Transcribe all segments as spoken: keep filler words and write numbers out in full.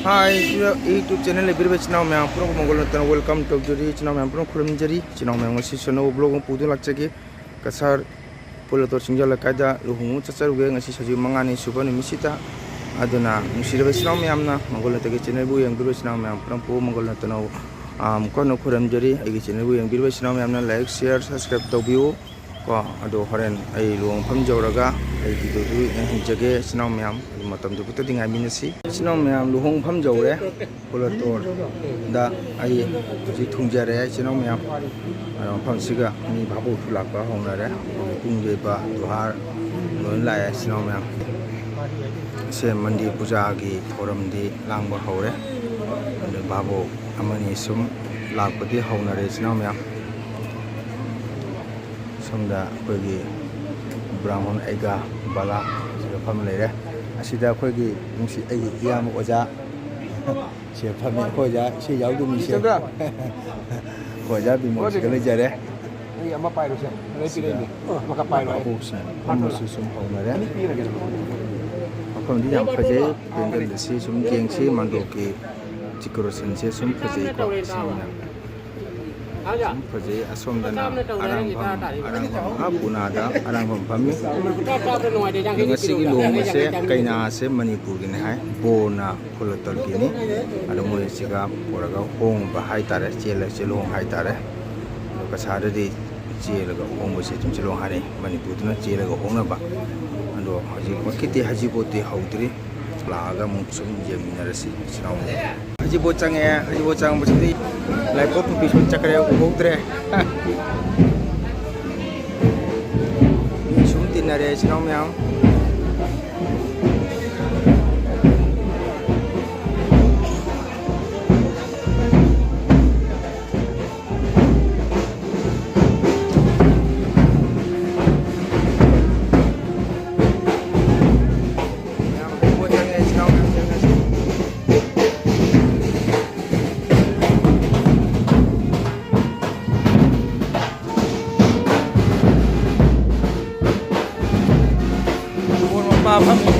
ꯍꯥꯏ, YouTube channel ꯂꯩꯕꯤꯔꯤꯕ ꯏꯆꯤꯟ ꯏꯅꯥꯎ ꯃꯌꯥꯝ ꯄꯨꯝꯅꯃꯛꯄꯨ ꯃꯪꯒꯣꯜ ꯅꯠꯇꯅ welcome ꯇꯧꯖꯔꯤ꯫ ꯏꯆꯤꯟ ꯏꯅꯥꯎ ꯃꯌꯥꯝ ꯄꯨꯝꯅꯃꯛ ꯈꯨꯔꯨꯝꯖꯔꯤ꯫ ꯏꯆꯤꯟ ꯏꯅꯥꯎ ꯃꯌꯥꯝ ꯉꯁꯤꯁꯨ ꯑꯅꯧꯕ vlog ꯑꯃ ꯄꯨꯗꯨꯅ ꯂꯥꯛꯆꯒꯦ꯫ ꯀꯁꯥꯔ ꯐꯨꯂꯇꯣꯔ ꯁꯤꯡꯖ ꯂꯩꯀꯥꯏꯗ ꯂꯨꯍꯣꯡꯕ ꯆꯠꯆꯔꯨꯒꯦ꯫ ꯉꯁꯤ ꯁꯖꯤꯕꯨ ꯃꯉꯥꯅꯤ ꯁꯨꯕ ꯅꯨꯃꯤꯠꯁꯤꯗ꯫ ꯑꯗꯨꯅ ꯅꯨꯡꯁꯤꯔꯕ ꯏꯆꯤꯟ ꯏꯅꯥꯎ ꯃꯌꯥꯝꯅ ꯃꯪꯒꯣꯜ ꯅꯠꯇꯒꯤ channelꯕꯨ ꯌꯦꯡꯕꯤꯔꯤꯕ ꯏꯆꯤꯟ ꯏꯅꯥꯎ ꯃꯌꯥꯝ ꯄꯨꯝꯅꯃꯛꯄꯨ ꯃꯪꯒꯣꯜ ꯅꯠꯇꯅ ꯑꯃꯨꯛ ꯍꯟꯅ ꯈꯨꯔꯨꯝꯖꯔꯤ꯫ ꯑꯩꯒꯤ channelꯕꯨ ꯌꯦꯡꯕꯤꯔꯤꯕ ꯏꯆꯤꯟ ꯏꯅꯥꯎ ꯃꯌꯥꯝꯅ like, share, subscribe ꯇꯧꯕꯤꯌꯨ꯫ ꯀꯣ, ꯑꯗꯣ ꯍꯣꯔꯦꯟ ꯑꯩ ꯂꯨꯍꯣꯡꯐꯝ ꯌꯧꯔꯒ ꯑꯩ videoꯗꯨ ꯌꯦꯡꯍꯟꯖꯒꯦ ꯏꯆꯤꯟ ꯏꯅꯥꯎ ꯃꯌꯥꯝ꯫ ꯑꯗꯨ ꯃꯇꯝꯗꯨ ꯈꯛꯇꯗꯤ ꯉꯥꯏꯃꯤꯟꯅꯁꯤ꯫ ꯏꯆꯤꯟ ꯏꯅꯥꯎ ꯃꯌꯥꯝ, ꯂꯨꯍꯣꯡꯐꯝ ꯌꯧꯔꯦ꯫ ꯐꯨꯂꯇꯣꯔꯗ ꯑꯩ ꯍꯧꯖꯤꯛ ꯊꯨꯡꯖꯔꯦ ꯏꯆꯤꯟ ꯏꯅꯥꯎ ꯃꯌꯥꯝ꯫ ꯑꯗꯣ ꯃꯐꯝꯁꯤꯒ ꯃꯤ ꯚꯥꯕꯣꯛꯁꯨ ꯂꯥꯛꯄ ꯍꯧꯅꯔꯦ꯫ ꯍꯧꯖꯤꯛ ꯄꯨꯡ ꯌꯩꯕ ꯗꯨꯍꯥꯔ ꯂꯣꯏ ꯂꯥꯛꯑꯦ ꯏꯆꯤꯟ ꯏꯅꯥꯎ ꯃꯌꯥꯝ꯫ ꯁꯦ ꯃꯟꯗꯤꯔ ꯄꯨꯖꯥꯒꯤ ꯊꯧꯔꯝꯗꯤ ꯂꯥꯡꯕ ꯍꯧꯔꯦ꯫ ꯑꯗꯨ ꯚꯥꯕꯣꯛ ꯑꯃꯅꯤ ꯁꯨꯝ ꯂꯥꯛꯄꯗꯤ ꯍꯧꯅꯔꯦ ꯏꯆꯤꯟ ꯏꯅꯥꯎ ꯃꯌꯥꯝ꯫ ꯁꯣꯝꯗ ꯑꯩꯈꯣꯏꯒꯤ ꯕ꯭ꯔꯥꯍꯃꯟ ꯑꯩꯒ ꯕꯥꯂꯥ ꯁꯤꯗ ꯐꯝ ꯂꯩꯔꯦ꯫ ꯑꯁꯤꯗ ꯑꯩꯈꯣꯏꯒꯤ ꯅꯨꯡꯁꯤ ꯑꯩꯒꯤ ꯏꯌꯥꯝꯕ ꯑꯣꯖꯥ ꯁꯤꯗ ꯐꯝꯃꯤ꯫ ꯑꯩꯈꯣꯏ ꯑꯣꯖꯥ ꯏꯁꯩ ꯌꯥꯎꯗꯕꯅꯤ ꯁꯦ꯫ ꯆꯟꯗ꯭ꯔ꯫ ꯑꯩꯈꯣꯏ ꯑꯣꯖꯥ ꯕꯤꯃꯣꯜ ꯁꯤꯗ ꯂꯩꯖꯔꯦ꯫ ꯑꯩ ꯑꯃ ꯄꯥꯏꯔꯨꯁꯦ꯫ ꯂꯣꯏ ꯁꯤꯗ ꯄꯤꯔꯛꯏꯅꯦ꯫ ꯑꯃꯈꯛ ꯄꯥꯏꯔꯣ ꯑꯩ꯫ ꯚꯥꯕꯣꯛꯁꯤꯡ ꯐꯝꯕꯁꯨ ꯁꯨꯝ ꯍꯧꯅꯔꯦ꯫ ꯑꯅꯤ ꯄꯤꯔꯒꯦ꯫ ꯃꯐꯝꯗꯤ ꯌꯥꯝ ꯐꯖꯩ꯫ ꯄꯦꯟꯗꯜ ꯑꯁꯤ ꯁꯨꯝ ꯌꯦꯡꯁꯤ꯫ ꯃꯥꯟꯗꯣꯞꯀꯤ decorationꯁꯦ ꯁꯨꯝ ꯐꯖꯩꯀꯣ꯫ ꯁꯤꯅ ꯁꯨꯝ ꯐꯖꯩ꯫ ꯑꯁꯣꯝꯗꯅ ꯑꯔꯥꯡꯐꯝ, ꯑꯔꯥꯡꯐꯝ, ꯑꯥ, ꯄꯨꯅꯥꯗ ꯑꯔꯥꯡꯐꯝ ꯐꯝꯃꯤ꯫ ꯑꯗꯣ ꯉꯁꯤꯒꯤ ꯂꯨꯍꯣꯡꯕꯁꯦ, ꯀꯩꯅꯥꯁꯦ ꯃꯅꯤꯄꯨꯔꯒꯤꯅꯤ ꯍꯥꯏ, ꯕꯣꯔꯅ ꯐꯨꯂꯇꯜꯒꯤꯅꯤ꯫ ꯑꯗꯣ ꯃꯣꯏ ꯆꯤꯒꯥ ꯄꯨꯔꯒ ꯍꯣꯡꯕ ꯍꯥꯏꯇꯥꯔꯦ, ꯆꯦꯜꯂ ꯆꯦꯜꯂꯣꯡ ꯍꯥꯏꯇꯥꯔꯦ꯫ ꯑꯗꯣ ꯀꯁꯥꯔꯗꯗꯤ ꯆꯦꯜꯂꯒ ꯍꯣꯡꯕꯁꯦ ꯑꯗꯨꯝ ꯆꯦꯜꯂꯣꯡ ꯍꯥꯏꯅꯩ, ꯃꯅꯤꯄꯨꯔꯗꯅ ꯆꯦꯜꯂꯒ ꯍꯣꯡꯅꯕ꯫ ꯑꯗꯣ ꯍꯧꯖꯤꯛꯃꯛꯀꯤꯗꯤ ꯍꯩꯖꯤꯡꯄꯣꯠꯇꯤ ꯍꯧꯗ꯭ꯔꯤ꯫ ꯂꯥꯛꯑꯒ ꯑꯃꯨꯛ ꯁꯨꯝ ꯌꯦꯡꯃꯤꯟꯅꯔꯁꯤ ꯏꯆꯤꯟ ꯏꯅꯥꯎ꯫ ꯍꯩꯖꯤꯡꯄꯣꯠ ꯆꯪꯉꯛꯑꯦ꯫ ꯍꯩꯖꯤꯡꯄꯣꯠ ꯆꯪꯕꯁꯤꯗꯤ ꯂꯥꯏꯄꯣꯛ ꯄꯨꯄꯤ ꯁꯨꯝ ꯆꯠꯈ꯭ꯔꯦ, ꯎꯍꯧꯗ꯭ꯔꯦ꯫ ꯃꯤ ꯁꯨꯝ ꯇꯤꯟꯅꯔꯦ ꯏꯆꯤꯟ ꯏꯅꯥꯎ ꯃꯌꯥꯝ꯫ ꯕꯣꯔ ꯃꯄꯥ ꯐꯝꯃꯤ꯫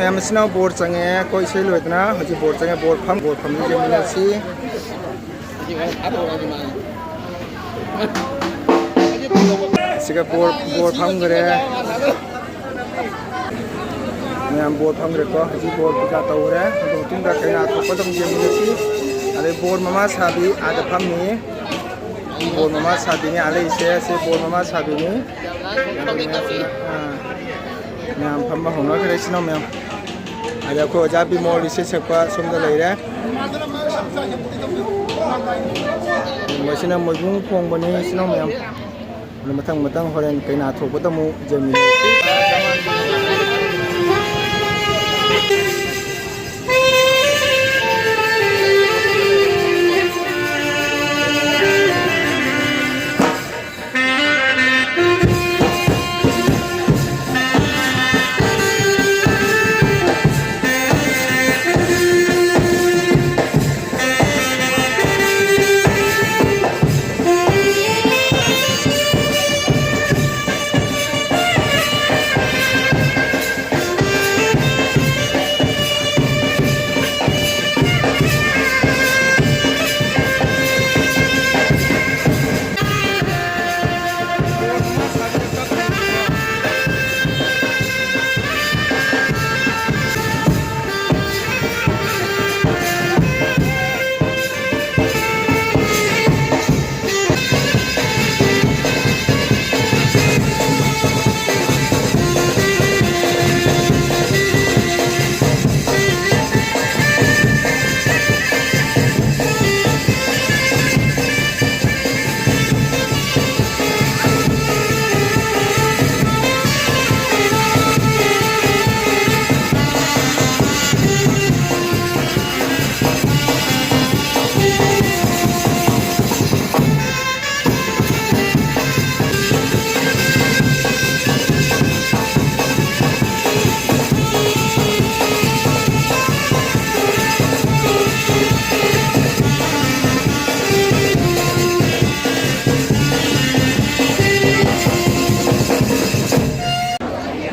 ꯃꯌꯥꯝ ꯃꯁꯤꯅ ꯕꯣꯔ ꯆꯪꯉꯦ꯫ ꯑꯩꯈꯣꯏ ꯏꯁꯩ ꯂꯣꯏꯗꯅ ꯍꯧꯖꯤꯛ ꯕꯣꯔ ꯆꯪꯉꯦ꯫ ꯕꯣꯔ ꯐꯝ-, ꯕꯣꯔ ꯐꯝꯕ ꯌꯦꯡꯃꯤꯟꯅꯁꯤ꯫ ꯁꯤꯒ ꯕꯣꯔ, ꯕꯣꯔ ꯐꯝꯈ꯭ꯔꯦ꯫ ꯃꯌꯥꯝ ꯕꯣꯔ ꯐꯝꯈ꯭ꯔꯦꯀꯣ꯫ ꯍꯧꯖꯤꯛ ꯕꯣꯔ ꯄꯨꯖꯥ ꯇꯧꯈ꯭ꯔꯦ꯫ ꯑꯗꯨ ꯃꯇꯨꯡꯗ ꯀꯩꯅꯥ ꯊꯣꯛꯄ ꯑꯗꯨꯝ ꯌꯦꯡꯃꯤꯟꯅꯁꯤ꯫ ꯑꯗꯩ ꯕꯣꯔ ꯃꯃꯥ ꯁꯥꯕꯤ ꯑꯥꯗ ꯐꯝꯃꯤ꯫ ꯕꯣꯔ ꯃꯃꯥ ꯁꯥꯕꯤꯅꯤ ꯑꯥ ꯂꯩꯁꯦ꯫ ꯁꯤ ꯕꯣꯔ ꯃꯃꯥ ꯁꯥꯕꯤꯅꯤ꯫ ꯑꯥ꯫ ꯃꯌꯥꯝ ꯐꯝꯕ ꯍꯧꯅꯈ꯭ꯔꯦ, ꯏꯆꯤꯟ ꯏꯅꯥꯎ ꯃꯌꯥꯝ꯫ ꯑꯗ ꯑꯩꯈꯣꯏ ꯑꯣꯖꯥ ꯕꯤꯃꯣꯜ ꯏꯁꯩ ꯁꯛꯄ ꯁꯣꯝꯗ ꯂꯩꯔꯦ꯫ ꯃꯁꯤꯅ ꯃꯣꯏꯕꯨꯡ ꯈꯣꯡꯕꯅꯤ, ꯏꯆꯤꯟ ꯏꯅꯥꯎ ꯃꯌꯥꯝ꯫ ꯑꯗꯨ ꯃꯊꯪ ꯃꯊꯪ ꯍꯣꯔꯦꯟ ꯀꯩꯅꯥ ꯊꯣꯛꯄꯗ ꯑꯃꯨꯛ ꯌꯦꯡꯃꯤꯟꯅꯔꯁꯤ꯫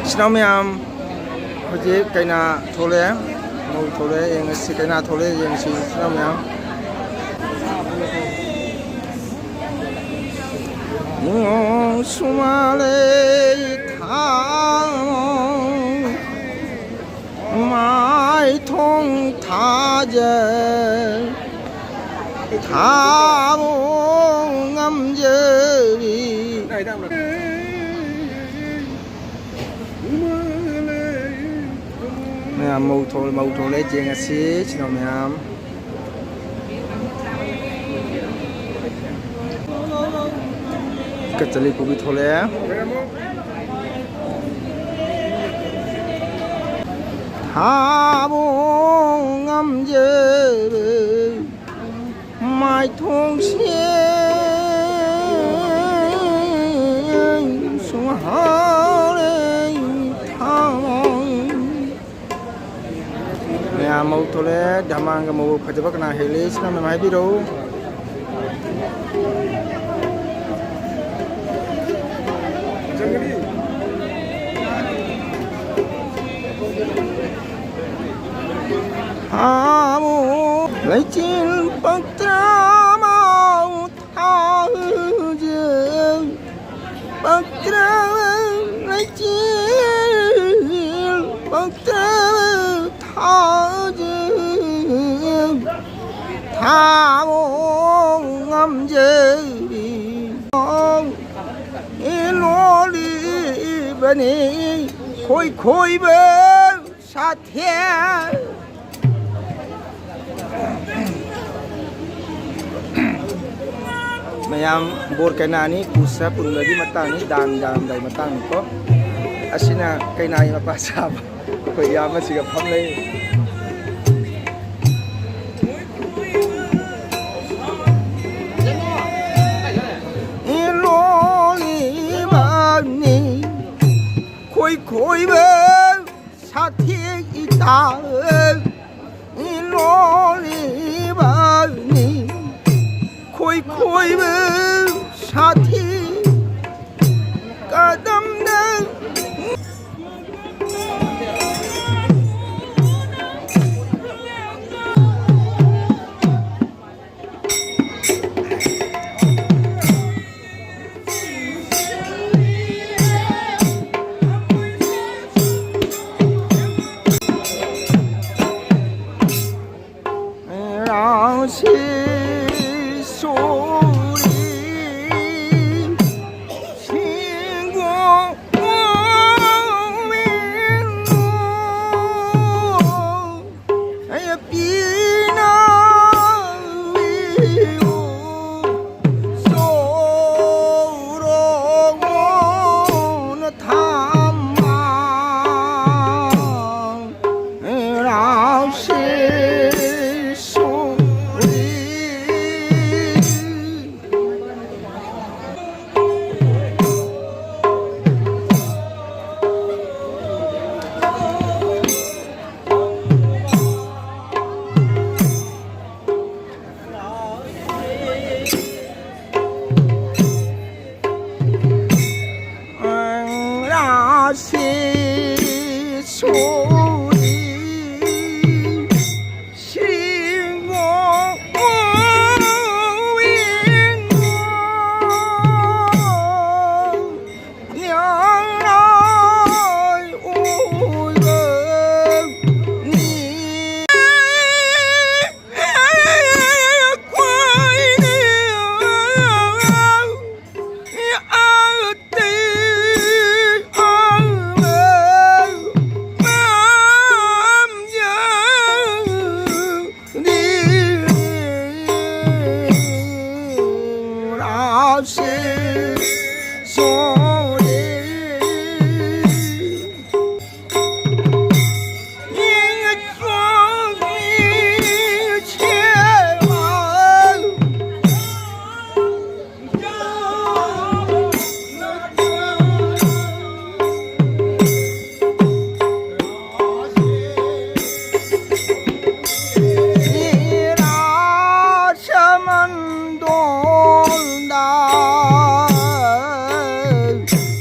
ꯏꯆꯤꯟ ꯏꯅꯥꯎ ꯃꯌꯥꯝ, ꯍꯧꯖꯤꯛ ꯀꯩꯅꯥ ꯊꯣꯛꯂꯛꯑꯦ, ꯃꯧ ꯊꯣꯛꯂꯛꯑꯦ, ꯌꯦꯡꯉꯁꯤ꯫ ꯀꯩꯅꯥ ꯊꯣꯛꯂꯛꯑꯦ, ꯌꯦꯡꯉꯁꯤ ꯏꯆꯤꯟ ꯏꯅꯥꯎ ꯃꯌꯥꯝ꯫ ꯁꯨꯃꯥꯂꯦ ꯊꯥ ꯃꯥꯏꯊꯣꯡ ꯊꯥꯖꯩ, ꯊꯥꯕꯨ ꯉꯝꯖꯔꯤ꯫ ꯃꯌꯥꯝ ꯃꯧ ꯊꯣꯛ-, ꯃꯧ ꯊꯣꯛꯂꯦ, ꯌꯦꯡꯉꯁꯤ ꯁꯤꯅ ꯃꯌꯥꯝ꯫ ꯀꯆꯂꯤ ꯄꯨꯕꯤ ꯊꯣꯛꯂꯛꯑꯦ꯫ ꯊꯥꯕꯨ ꯉꯝꯖꯔꯦ ꯃꯥꯏꯊꯣꯡꯁꯦ ꯁꯨꯡꯍꯥꯔꯦ ꯊꯥꯃꯣꯡ꯫ ꯃꯌꯥꯝ ꯃꯧ ꯊꯣꯛꯂꯛꯑꯦ꯫ ꯙꯃꯥꯡꯒ ꯃꯧ ꯐꯖꯕ ꯀꯅꯥ ꯍꯦꯜꯂꯤ? ꯁꯤꯅ ꯃꯌꯥꯝ ꯍꯥꯏꯕꯤꯔꯛꯎ꯫ ꯊꯥꯕꯨ ꯂꯩꯆꯤꯜ ꯄꯛꯇ꯭ꯔꯃꯧ ꯊꯥꯖꯩ꯫ ꯄꯛꯇ꯭ꯔ ꯂꯩꯆꯤꯜ ꯄꯛꯇ꯭ꯔ ꯊꯥꯖꯩ꯫ ꯊꯥꯕꯨ ꯉꯝꯖꯔꯤ꯫ ꯂꯣꯜꯂꯤꯕꯅꯤ ꯈꯣꯏ ꯈꯣꯏꯕ ꯁꯥꯊꯦ꯫ ꯃꯌꯥꯝ ꯕꯣꯔ ꯀꯩꯅꯥꯅꯤ, ꯀꯨꯁ ꯄꯨꯟꯕꯒꯤ ꯃꯇꯥꯡꯅꯤ, ꯗꯥꯟ ꯗꯥꯔꯝꯗꯥꯏ ꯃꯇꯥꯡꯅꯤꯀꯣ꯫ ꯑꯁꯤꯅ ꯀꯩꯅꯥꯒꯤ ꯃꯄꯥ ꯁꯥꯕ ꯑꯩꯈꯣꯏ ꯏꯌꯥꯝꯕꯁꯤꯒ ꯐꯝ ꯂꯩ꯫ ꯏꯂꯣꯜꯂꯤꯕꯅꯤ ꯈꯣꯏ ꯈꯣꯏꯕ ꯁꯥꯊꯤ ꯏꯇꯥ꯫ ꯏꯂꯣꯜꯂꯤꯕꯅꯤ ꯈꯣꯏ ꯈꯣꯏꯕ ꯁꯥꯊꯤ ꯀꯗꯝꯅ꯫ 시 소리 신고 오면 비나 위로 쏟아오는 탐망 라시 소리 라시 소리 신고 오인고 냥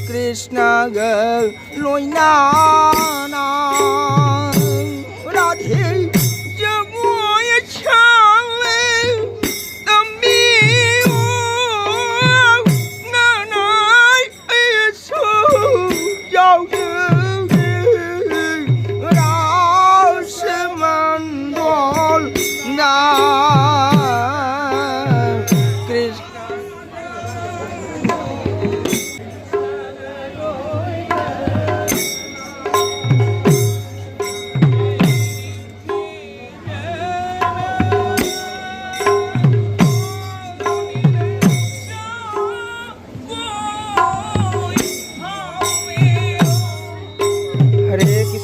ꯀ꯭ꯔꯤꯁꯅꯒ ꯂꯣꯏꯅꯅ ꯔꯥꯙꯦ ꯖꯒꯣꯏ ꯁꯥꯔꯦ꯫ ꯇꯝꯕꯤꯌꯨ ꯅꯅꯥꯏ ꯑꯩꯁꯨ ꯌꯥꯎꯖꯒꯦ ꯔꯥꯁ ꯃꯟꯗꯣꯜꯗ꯫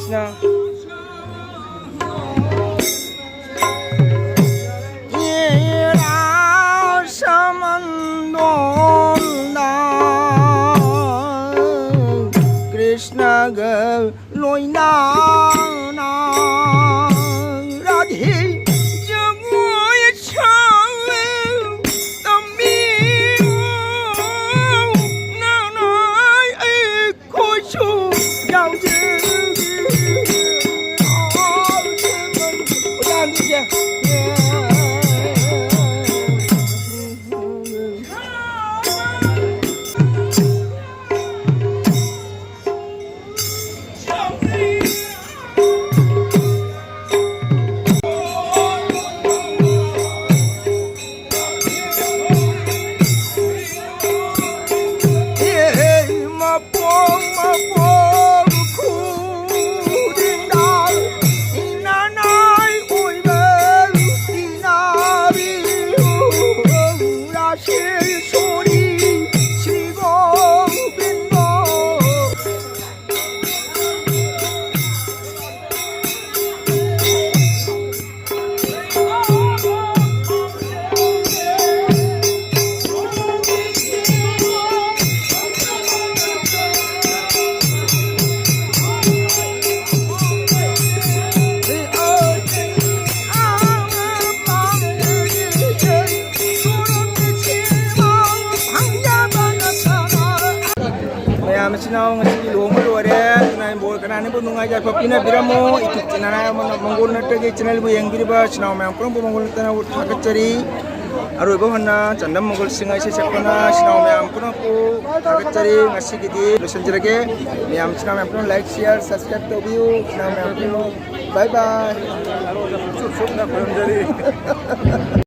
ꯅ ꯏꯔꯥ ꯁꯃꯟꯗꯣꯟꯗ ꯀ꯭ꯔꯤꯁꯅꯒ ꯂꯣꯏꯅꯅ ꯔꯥꯙꯦ ꯖꯒꯣꯏ ꯁꯥ ꯇꯝꯕꯤꯌꯨ ꯅꯅꯥꯏ ꯑꯩ ꯈꯣꯏꯁꯨ ꯌꯥꯎꯖꯒꯦ꯫ ꯃꯌꯥꯝ ꯏꯆꯤꯟ ꯏꯅꯥꯎ ꯉꯁꯤꯒꯤ ꯂꯨꯍꯣꯡꯕ ꯂꯣꯏꯔꯦ꯫ ꯑꯗꯨꯅ ꯕꯣꯔ ꯀꯅꯥꯅꯕꯨ ꯅꯨꯡꯉꯥꯏ ꯌꯥꯏꯐ ꯄꯤꯅꯕꯤꯔꯝꯃꯣ꯫ ꯏꯇꯨ ꯏꯆꯤꯟ ꯏꯅꯥꯎ ꯑꯃꯅ ꯃꯪꯒꯣꯜ ꯅꯠꯇ꯭ꯔꯒꯤ ꯆꯦꯅꯦꯜꯕꯨ ꯌꯦꯡꯕꯤꯔꯤꯕ ꯏꯆꯤꯟ ꯏꯅꯥꯎ ꯃꯌꯥꯝ ꯄꯨꯝꯅꯃꯛꯄꯨ ꯃꯪꯒꯣꯜ ꯅꯠꯇꯅ ꯊꯥꯒꯠꯆꯔꯤ꯫ ꯑꯔꯣꯏꯕ ꯍꯣꯟꯅ ꯆꯟꯗꯝ ꯃꯪꯒꯣꯜ ꯁꯤꯡ ꯏꯁꯩ ꯁꯛꯄꯅ ꯏꯆꯤꯟ ꯏꯅꯥꯎ ꯃꯌꯥꯝ ꯄꯨꯝꯅꯃꯛꯄꯨ ꯊꯥꯒꯠꯆꯔꯤ꯫ ꯉꯁꯤꯒꯤꯗꯤ ꯂꯣꯏꯁꯤꯟꯖꯔꯒꯦ꯫ ꯃꯌꯥꯝ ꯏꯆꯤꯟ ꯏꯅꯥꯎ ꯃꯌꯥꯝ ꯄꯨꯝꯅꯃꯛ like, share, subscribe ꯇꯧꯕꯤꯌꯨ꯫ ꯏꯆꯤꯟ ꯏꯅꯥꯎ ꯃꯌꯥꯝ ꯄꯨꯝꯅꯃꯛ bye bye꯫